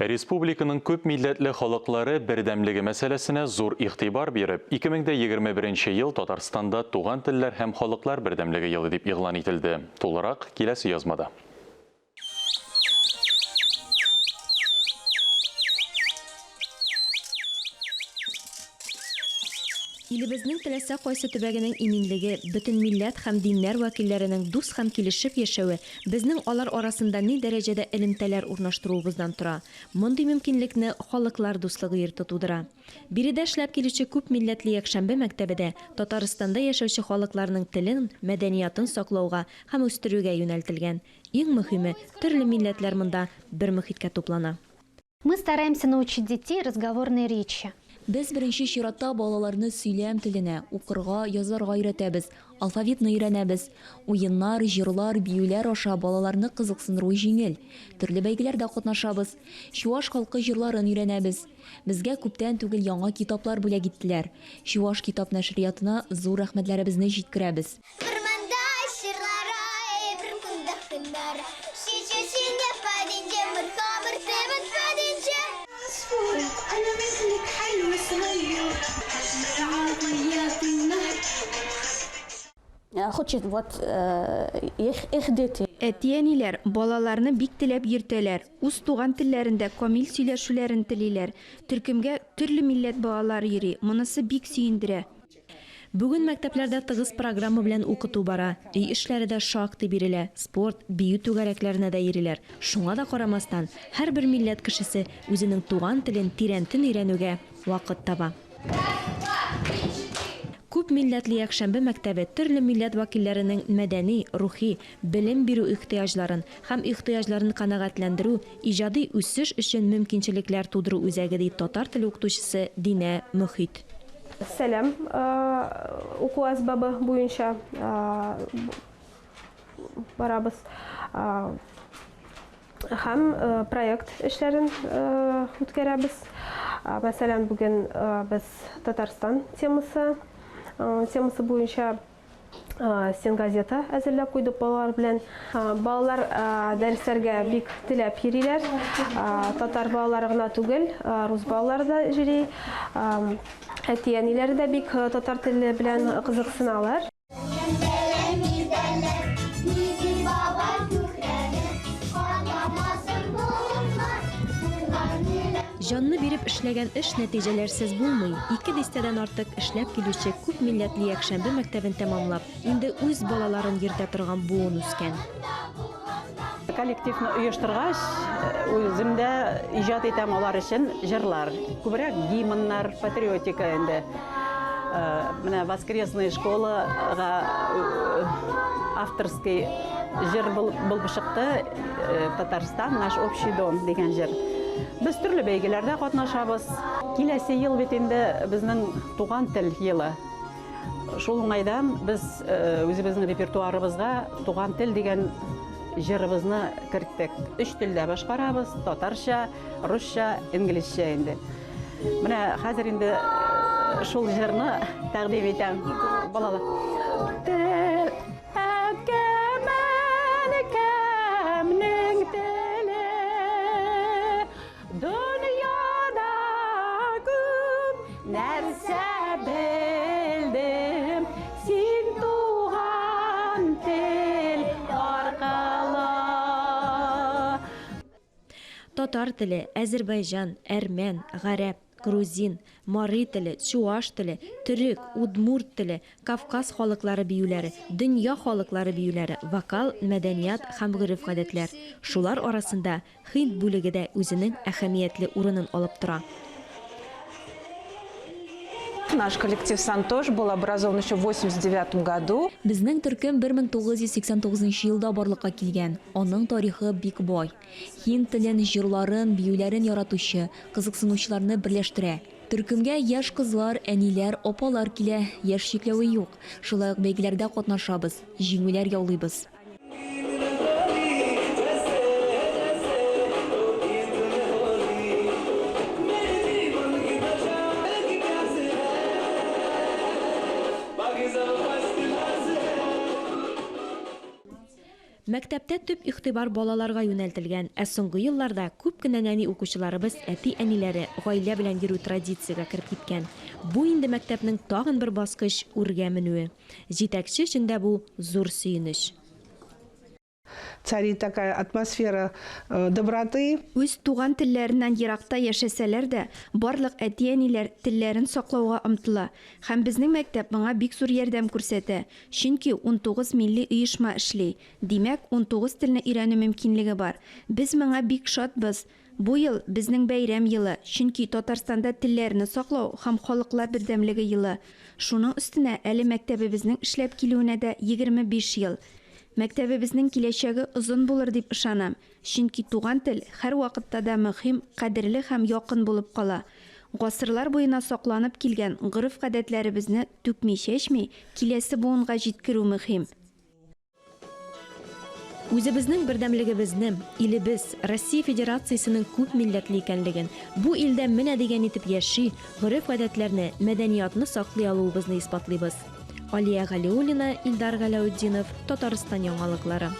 Республиканың күп милләтле халыклары бердәмлеге мәсьәләсенә зур игътибар биреп, 2021 ел Татарстанда Туган телләр һәм халыклар бердәмлеге елы дип игълан ителде. Тулырак, киләсе язмада. Илебезнең теләсә кайсы төбәгенең иминлеге, бөтен милләт һәм диннәр вәкилләренең дус һәм килешеп яшәве безнең алар арасында ни дәрәҗәдә элемтәләр урнаштыруыбыздан тора. Мондый мөмкинлекне Халыклар дуслыгы йорты тудыра. Биредә эшләп килүче күп милләтле якшәмбе мәктәбе дә Татарстанда яшәүче халыкларның телен, мәдәниятын саклауга һәм үстерүгә юнәлтелгән. Иң мөһиме, төрле милләтләр монда бер мохиткә туплана. Мы стараемся научить детей разговорной речи. Без беренче чиратта балаларны сөйләм теленә, укырга, язарга өйрәтәбез, алфавитны өйрәнәбез. Уеннар, җырлар, биюләр аша балаларны кызыксындыру җиңел. Төрле бәйгеләрдә катнашабыз. Чуаш халкы җырларын өйрәнәбез. Безгә күптән түгел яңа китаплар бүләк иттеләр. Чуаш китап нәшриятына зур рәхмәтләребезне җиткерәбез. Вӑрманта ҫырлара эпир кунта хынара. Ҫичӗ ҫине патӗнче мӗн хамӑр тӑван патӗнче. Хочет вот их дети. Әти-әниләр балаларны бик теләп йөртәләр, үз туган телләрендә камил сөйләшүләрен телиләр. Төркемгә төрле милләт балалары йөри, монысы бик сөендерә. Бүген мәктәпләрдә тыгыз программа белән укыту бара, өй эшләре дә шактый бирелә, спорт, бию түгәрәкләренә дә йөриләр. Шуңа да карамастан, һәрбер милләт кешесе үзенең туган телен тирәнтен өйрәнүгә вакыт таба. Күп милләтле якшәмбе мәктәбе төрле милләт вәкилләренең мәдәни, рухи, белем бирү ихтыяҗларын һәм ихтыяҗларын канәгатьләндерү, иҗади үсеш өчен мөмкинчелекләр тудыру үзәге, ди татар теле укытучысы Динә Мөхит. Сәлам уку әсбабы буенча барабыз һәм проект эшләрен үткәрәбез. Мәсәлән, бүген без Татарстан темасы темасы буенча Стенгазета әзерләп куйдык балалар белән. Балалар дәресләргә бик теләп йөриләр. Татар балалары гына түгел, рус балалары да йөри. Әти-әниләре дә бик татар теле белән кызыксыналар. Җанны биреп эшләгән эш нәтиҗәләрсез булмый. Ике дистәдән артык эшләп килүче күп милләтле якшәмбе мәктәбен тәмамлап, инде үз балаларын йөртә торган буын үскән. Коллективны оештыргач, үзем дә иҗат итәм алар өчен җырлар. Күбрәк гимннар, патриотика инде. Менә воскресная школага авторский җыр булып чыкты Татарстан наш общий дом дигән җыр. Без төрле бәйгеләрдә катнашабыз. Киләсе ел бит инде безнең туган тел елы. Шул уңайдан без үзебезнең репертуарыбызга Туган тел дигән җырыбызны керттек. Өч телдә башкарабыз, татарча, русча, инглизчә инде. Менә хәзер инде шул җырны тәкъдим итәм балалар. Тел әкәмән кемнең теле Дөньяда күп нәрсә белдем Син туган тел аркылы. Татар теле, әзербайҗан, әрмән, гарәп, грузин, мари теле, чуаш теле, төрек, удмурт теле, Кавказ халыклары биюләре, дөнья халыклары биюләре, вокал, мәдәният һәм гореф-гадәтләр, шулар арасында һинд бүлеге дә үзенең әһәмиятле урынын алып тора. Наш коллектив Сантош был образован еще в 89 году. Безнең төркем 1989 елда барлыкка килгән. Аның тарихы бик бай. Һинд телен, җырларын, биюләрен яратучы, кызыксынучыларны берләштерә. Төркемгә яшь кызлар, әниләр, апалар килә, яшь чикләве юк. Шулай ук бәйгеләрдә катнашабыз, җиңүләр яулыйбыз. Мәктәптә төп игътибар балаларга юнәлтелгән, ә соңгы елларда күп кенә нәни укучыларыбыз әти-әниләре, гаилә белән йөрү традициягә кереп киткән. Бу инде мәктәпнең тагын бер баскыч үргә менүе. Җитәкче өчен дә бу зур сөенеч. Царит такая атмосфера доброты. Үз туган телләреннән еракта яшәсәләр дә, барлык әти-әниләр телләрен саклауга омтыла. Һәм безнең мәктәп моңа бик зур ярдәм күрсәтә. Чөнки 19 милли оешма эшли. Димәк, 19 телне өйрәнү мөмкинлеге бар. Без моңа бик шатбыз. Бу ел, безнең бәйрәм елы, чөнки Татарстанда телләрне саклау һәм халыклар бердәмлеге елы. Шуның өстенә әле мәктәбебезнең эшләп килүенә дә 25 ел. Мәктәбебезнең киләчәге озын булыр дип ышанам. Чөнки туган тел һәрвакытта да мөһим, кадерле һәм якын булып кала. Гасырлар буена сакланып килгән гореф-гадәтләребезне түкми-чәчми киләсе буынга җиткерү мөһим. Үзебезнең бердәмлегебезне, илебез, Россия Федерациясенең күп милләтле икәнлеген, бу илдә менә дигән итеп яши, гореф-гадәтләрне, мәдәниятны саклый алуыбызны исбатлыйбыз. Алия Галиуллина, Илдар Галәүтдинов, Татарстан яңалыклары.